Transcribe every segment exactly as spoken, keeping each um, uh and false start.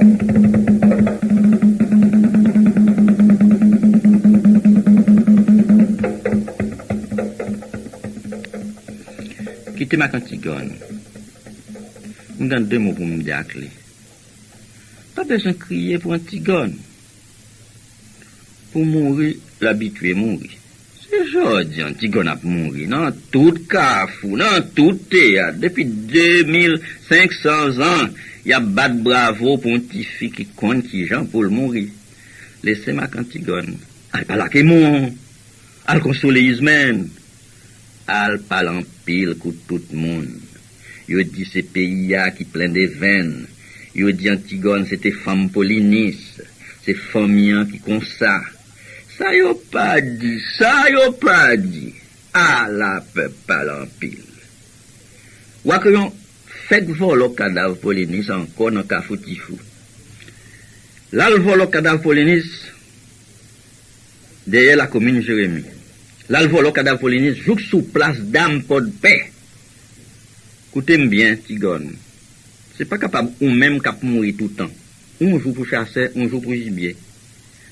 Kite m ak Antigòn. M gen de mo pou m di ak li. Pa bezwen kriye pou Antigòn. Pou mouri, l abitye mouri. Se jodi Antigòn ap mouri nan tout kafou, nan tout teyat. Depi de mil senk san zan, y ap bat bravo pou yon tifi ki konn kijan pou l mouri. Lese m ak Antigòn. Al pale ak Emon. Al konsole Izmèn. Al pale anpil kou tout moun. Yo di se peyi a ki plen de venn. Yo di Antigòn se te fanm Polinis. Se fanmi an ki konsa. Sa yo pa di, sa yo pa di. Ala pèp pale anpil. Wa Kreyon fèk vòlò kadav Polinis ankò nan Kafou Tifou. L al vòlò kadav Polinis dèyè lakomin Jeremi. L al vòlò kadav Polinis jouk sou plas Dam Pòdpè. Koute m byen, Tigòn. Se pa kapab ou menm k ap mouri toutan. Yon jou pou chasè, yon jou pou jibye.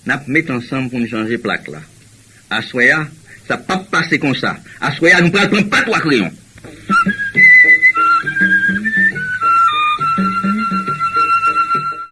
N ap met ansanm pou n chanje plak la. Aswè a, sa p ap pase konsa. Aswè a, nou pral pran pat Wa Kreyon.